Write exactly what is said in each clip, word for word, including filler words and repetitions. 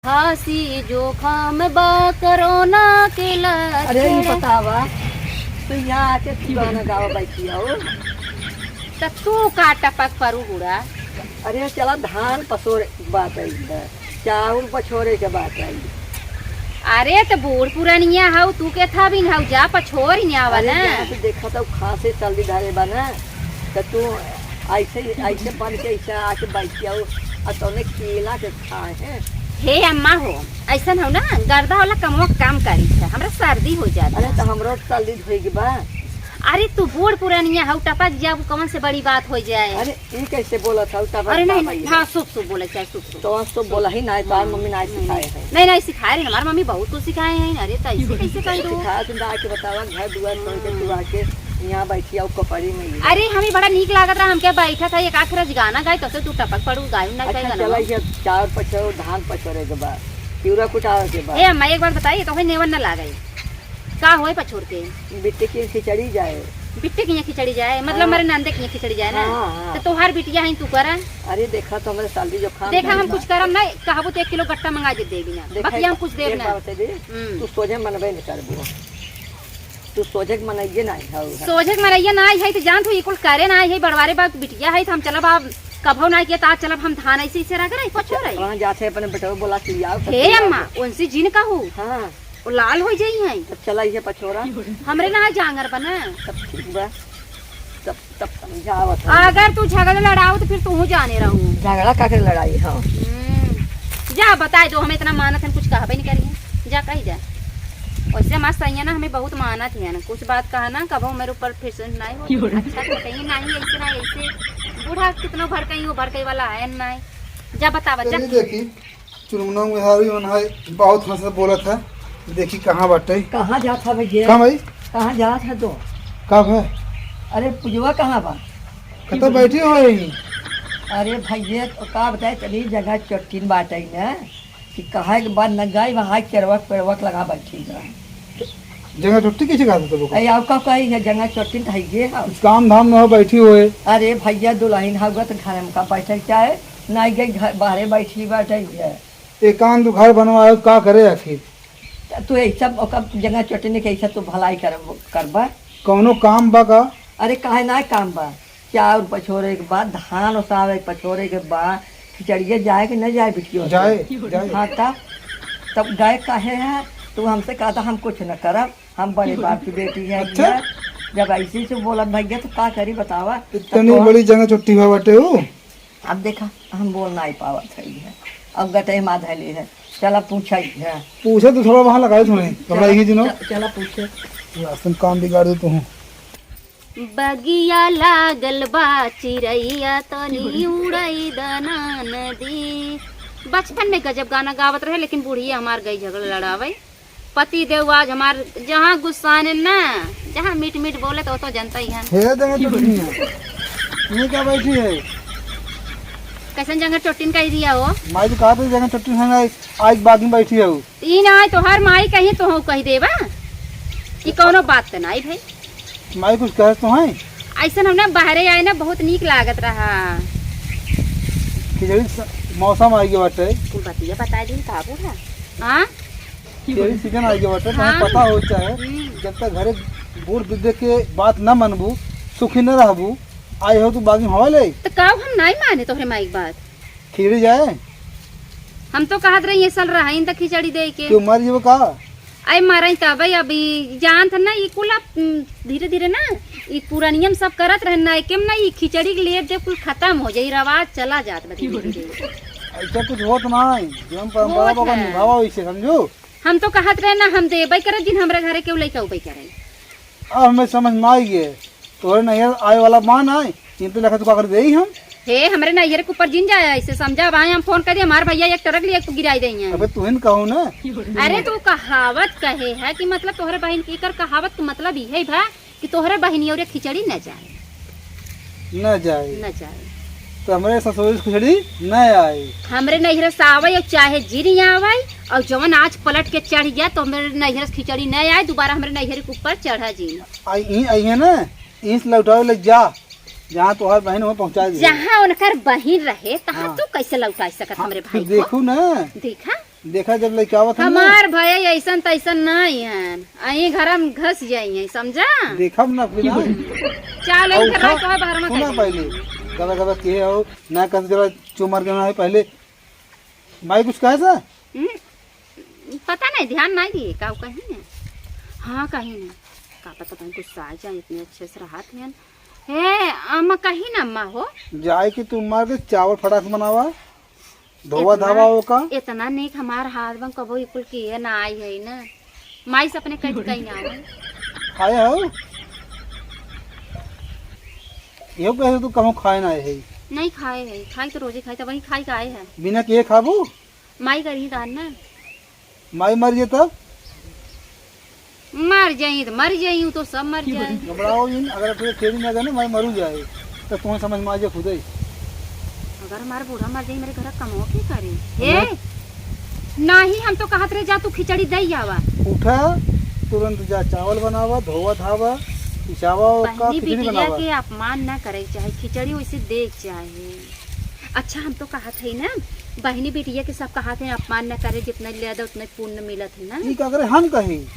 खांसी जोखाम बा कोरोना के लक्षण। अरे, ई बतावा, तू यहाँ आके तू गाना गावा बैठी हो? त तू का टपक परू बूढ़ा? अरे, चला धान पसोरे के बात आई है, चाउर पछोरे के बात आई। अरे, त बूढ़ पुरनिया हऊ, तू के था बिन हऊ, जा पछोर ही आवा अरे, ना। जहाँ से देखा था, खांसी सर्दी धरे बा ना, त तू ऐसे ही, ऐसे बन के ऐसे आके बैठ जाओ, आ तौने केला के खाए हैं। हे अम्मा हो, ऐसन हो ना, गर्दा वाला कमवा काम करी है, हमरा सर्दी हो जाता। अरे, त हमरो सर्दी होई के बा। अरे, तू बूढ़ पुरानिया हऊ, टपक जाबू, कौन से बड़ी बात हो जाए? अरे, ई कैसे बोलत हऊ, टपक अरे, नहीं, जाबा नहीं, ये? हाँ, शुभ, शुभ बोले चाहे शुभ, शुभ। तो शुभ बोला ही ना, तार हम्म, मम्मी ना हम्म। सिखाए हैं। नहीं, नहीं सिखाए रहे, हमार मम्मी बहुत कुछ सिखाए हैं। अरे, त ऐसे कैसे कह दो? सिखा के दा के बतावा, घर दुआर छोड़ के तू आके यहाँ बैठी आओ कपड़ी में ही। अरे, हमें बड़ा नीक लागत रहा, हम क्या बैठा था, एक आख रज गाना गाए, तो से तू टपक पड़ू, गायू ना अच्छा, गाए गाना। चला, ये चाउर पछोर, धान पछोरे के बाद, चिउरा कुटावे के बाद। ए अम्मा, एक बात बताइए, तो है नेवन न लागे। का होए पछोर के? बिट्टे की खिचड़ी जाए। बिट्टे की खिचड़ी जाए? मतलब हाँ। हमारे नंदे की खिचड़ी जाए ना? हाँ, हाँ। तो तोहार बिटिया है, तू करा। अरे देखा तो हमारे साली जो खान देखा, हम कुछ करम ना, कहबो तो एक किलो गट्टा मंगा दे देबी ना। देखा, बाकी हम कुछ देब एक ना। बात बता दे, हम्म। तू सोझे मनबे न करबो। तू सोझे के मनइये ना है। सोझे के मनइये ना है, तो जान तू ई कुल करे ना है, बड़वारे बाप बिटिया है, तो हम चलब आप कभो ना किया, तो आज चलब हम धान ऐसे, ऐसे रह गए, पछोर रहे। वहाँ जाते अपने बेटवा बोला के लियाओ, हे अम्मा, उनसे जिन कहू। हाँ। वो लाल हो जाई हैं। तब चला इहे पछोरा। हमरे ना जांगर बना। तब ठीक बा। तब, तब समझावत है। अगर तू झगड़ा लड़ाओ तो फिर तू जाने रहू। झगड़ा का के लड़ाई हो? हम्म। जा बताए दो, हमें इतना मानत है, कुछ कहबे नहीं करी है। जा कही जा। वैसे हमार सैया ना हमें बहुत मानत है ना, कुछ बात कहा ना, कबो मेरे ऊपर फिर से नहीं हो। अच्छा तो कहीं नहीं, ऐसे ना ऐसे। बूढ़ा कितनो भड़कई हो, भड़कई वाला है नहीं। जा बतावा, जा। चलिए देखी। चुनमुना मेहरारू मन है, बहुत हंस बोलत है। देखी कहाँ बाटे। कहाँ जात है भैया? का भाई? कहाँ जात है तो? का भाई? अरे पुजवा कहाँ बा? कतौ बैठी हो यहीं? अरे भैया, तो का बताए, तनी जगह चट्टीन बाटे ना, कि कहे के बाद न गई, वहाँ चरवक पेड़वक लगा बैठी है। जंगल चट्टी कैसे कहा था तुमको? अरे, आपका कही है, जंगल चट्टी तो है ये है। कुछ काम धाम न हो, बैठी हुए। अरे भैया, दुल्हन हउआ तो घर में का बैठे के चाहे, नाई गई घर, बाहरे बैठी बैठे हुए। एक आन दू घर बनवाए, का करे आखिर? त तू यही सब ओकर जंगल चट्टी के ऐसा तू भलाई कर, करबा। कौनो काम बा का? अरे काहे ना काम बा, चाउर पछोरे के बाद, धान ओसावे के पछोरे के बाद, खिचड़िया जाए कि न जाए बिटियो? जाए, जाए। हाँ, तब, तब गए काहे है? तू हमसे कहता हम कुछ न करब, हम बड़े बाप की बेटी है। अच्छा? भैया। जब ऐसे से बोलब भैया तो का करी बतावा? इतनी तो बड़ी जंगल चट्टी हुआ बाटे हो। अब देखा, हम बोल नहीं पावत है, अब गटे मा धैले है। चला पूछा है। पूछे तो थोड़ा वहाँ लगाए थोड़े, थोड़ा चला, यही दिनों। च-, चला पूछे। रास्ते में काम बिगाड़ दे तू। बगिया लागल बा चिरैया तनी उड़ै दना नदी। बचपन में गजब गाना गावत रहे, लेकिन बुढ़िया हमार गई झगड़ा लड़ावे। पति देव आज हमार जहाँ गुस्साने ना, जहाँ मीठ मीठ बोले तो, तो जनता ही है। हे जंगल चट्टी है। ये क्या बैठी है? कैसन जंगल चट्टी कह दिया हो? माई तो कहा था जंगल चट्टी है ना, आज बाग में बैठी है वो। ई ना आए तोहार माई कहीं तो हो कह देबा कि कौनो बात तो नहीं भाई। माई कुछ कहे तो हैं? ऐसन हम ना बाहरे आए ना, बहुत नीक लागत रहा। खिचड़ी स-, मौसम आई गया बाटे। कुल बतिया बता दिन का बूढ़ा। हाँ? खिचड़ी सीजन आई गया बाटे, तो हाँ। पता हो चाहे, हम्म। जब तक घरे बूढ़ बुजुर्ग के बात ना मनबू, सुखी न रहबू, आई हो तू बागी हवा ले। तो का हम नहीं माने तोहरे माई के बात? खिचड़ी जाए। हम तो कहत रही ये साल रहाइन त खिचड़ी दे के। क्यों मर जीवो का? अरे मरई तबे अभी जानत है ना, ई कुल अब, उम, धीरे धीरे ना, ई पुरानियम सब करत रहे ना, एके में ना, ई खिचड़ी के लिए जब कुल खत्म हो जाई, रवाज चला जात बा धीरे धीरे। ऐसा कुछ होत ना है, जीवन परंपरा होत को है। निभावा वैसे समझो। हम तो कहत रहे ना, हम देबे करे जिन हमरा घरे केहू लइका उबे करे। अब हमें समझ में आई गए। तोहरे नैहर आए वाला मान आए, इनते लेखा तू का कर देई हम? हे, हमरे नैहर के ऊपर जिन जाए, ऐसे समझा। अब आए हम फोन कर दिए, हमार भैया एक ट्रक लिए तू गिराई देई हैं। अबे तुहिन कहो ना। अरे तू कहावत कहे है कि मतलब तोहरे बहिन के, एकर कहावत के मतलब इहे बा कि तोहरे बहिनी और खिचड़ी न जाए। न जाए। न जाए। तो हमरे ससुर से खिचड़ी न आए। हमरे नैहर से आवे और चाहे जिन आवे और जवन आज पलट के चढ़ गया तो हमरे नैहर से खिचड़ी न आए, दोबारा हमरे नैहर के ऊपर चढ़ा जिन। आई, ई आई है ना, इस लौटावे ले जा, जहाँ तोहार बहिन हो पहुँचा दे। जहाँ उनकर बहिन रहे, तहाँ हाँ। तू कैसे लौटा सकत हाँ, हमरे तो भाई को? देखू ना। देखा? देखा, जब लइका आवत है ना। हमार भैया ऐसन तैसन नहीं है, अहीं घर में घस जाई है, समझा? देखब ना फिर हम। चल, और इनके खा-, रह, तोहे बाहर में सुना कर पहले, गबा गबा के हो, ना कर जरा चुमर के ना है पहले। माई कुछ कहे सा? हम्म, पता नहीं, ध्यान नहीं दिए, का कही ना। हाँ, कही ना। का पता कहीं गुस्सा आ जाए, इतने अच्छे से रहत हैं। हे, अम्मा कही ना, अम्मा हो। जाए कि तू मार के चावल फटाक से बनावा। धोवा इतना, धावा ओका। इतना नीक हमार हाथ बा, कबो ई कुल किए ना आई है ना। माई से अपने कह के कहीं ना आवे। खाए हो? इहो कहे तू कहूँ खाए ना आए है। नहीं खाए है, खाई तो रोजे खाई, तो वही खाई का आए है। बिना किए खाबू? माई करी दान ना। माई मर गई तब? मर जाई तो मर जाई, उ तो सब मर जाए। घबराओ जिन, अगर अपने खेड़ी ना जाने, माई मरू जाए, तो तुम्हें समझ में आ जाए खुदे। अगर हमारा बूढ़ा मर जाए, मेरे घर कमवा के करे? हे, नहीं, हम तो कहत रहे, जा तू खिचड़ी दे आवा। उठा, तुरंत जा चावल बनावा, धोवा धावा, पिसावा, ओका बहनी खिचड़ी बिटिया बनावा। के अपमान ना करे के चाहे, खिचड़ी वैसे दे के चाहे। अच्छा, हम तो कहत है ना, बहनी बिटिया के सब कहत है, अपमान न करे, जितना ले दे उतना पुण्य मिलत है ना। ई का करे हम कही,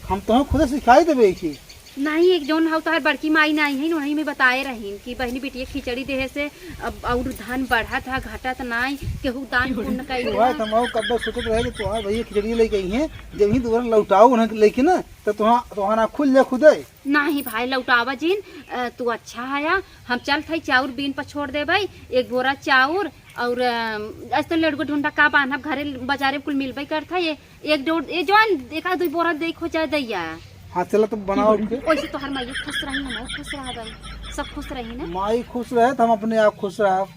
हम तो खुद सिखाई देबे छी। नहीं, एक जौन हौ तोहर बड़की माई नहीं है, वही में बताए रहीन कि बहनी बिटिया खिचड़ी देहे से अब और धन बढ़त है, घटत नहीं, केहू दान पुण्य कइले तो है। हम कब्बे सोचत रहे कि तोहार भैया खिचड़ी लेके आई हैं, जब ही दोबारा लौटाओ उन्हें लेके ना, तो तोहार, तोहार आँख खुल जाए खुदे। नाही भाई, लौटावा जिन, अ, तू अच्छा हया, हम चलत हई चाउर बीन पर छोड़ देबै, एक बोरा चाउर और, अ, आज तो लड़को ढूंढा का बांधब, घरे बाजारे कुल मिलबै करत है, ये एक डोर, ये जौन एक आध दुई बोरा देखो जाए दैया। हाँ, चला तो बनाओ के। वैसे तोहर माई खुश रही, हम खुश रहबै, सब खुश रही ना। माई खुश रहे तो हम अपने आप खुश रहब।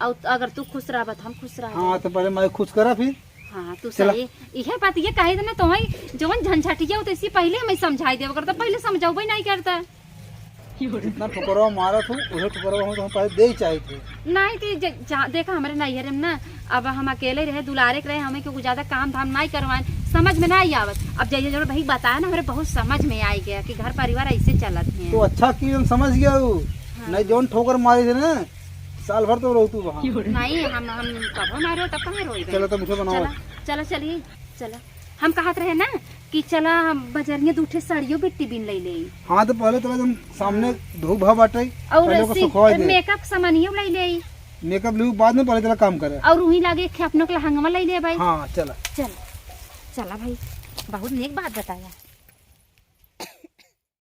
और अगर तू खुश रहबा तो हम खुश रहबै। हाँ, तो पहले माई खुश करा फिर। हाँ, तू चला। सही। इहे बात ये कहे ना, तो वही जवन झंझटिया हो, तो इसी पहले हमें समझाई देव करता, पहले समझावे नहीं करता। जितना ठोकरवा मारत हो, उहे ठोकरवा हम तो पहले दे ही चाहिए थे। नहीं, तो ज-, जा-, देखा, हमारे नैहरे में ना, अब हम अकेले रहे, दुलारे के रहे, हमें क्यों ज्यादा काम धाम नहीं करवाए, समझ में नहीं आवत। अब जैसे जरूर भाई बताया ना, हमारे बहुत समझ में आ गया कि घर परिवार ऐसे चलत है। तो अच्छा कि हम समझ गया हूँ, हाँ। नहीं जौन ठोकर मारे थे ना, साल भर तो रहतू वहाँ। नहीं, हम, हम कबो ना रहो, तब कहाँ रोइबे? चलो, तो मुझे बनाओ। चला, चला, चलिए, चला। हम कहत रहे ना कि चला, हम बजरिया दू ठे साड़ियों बिट्टी बीन ले ले। हाँ, तो पहले तो एकदम सामने हाँ। धूप भा बाटे, और पहले ओके सी-, सुखवाए दे। मेकअप सामानियों ले ले। मेकअप लियो बाद में, पहले चला काम करे। और वहीं लागे एक ठे अपनों के लहंगवा ले ले भाई। हाँ, चला। चल, चला भाई, बहुत नेक बात बताया।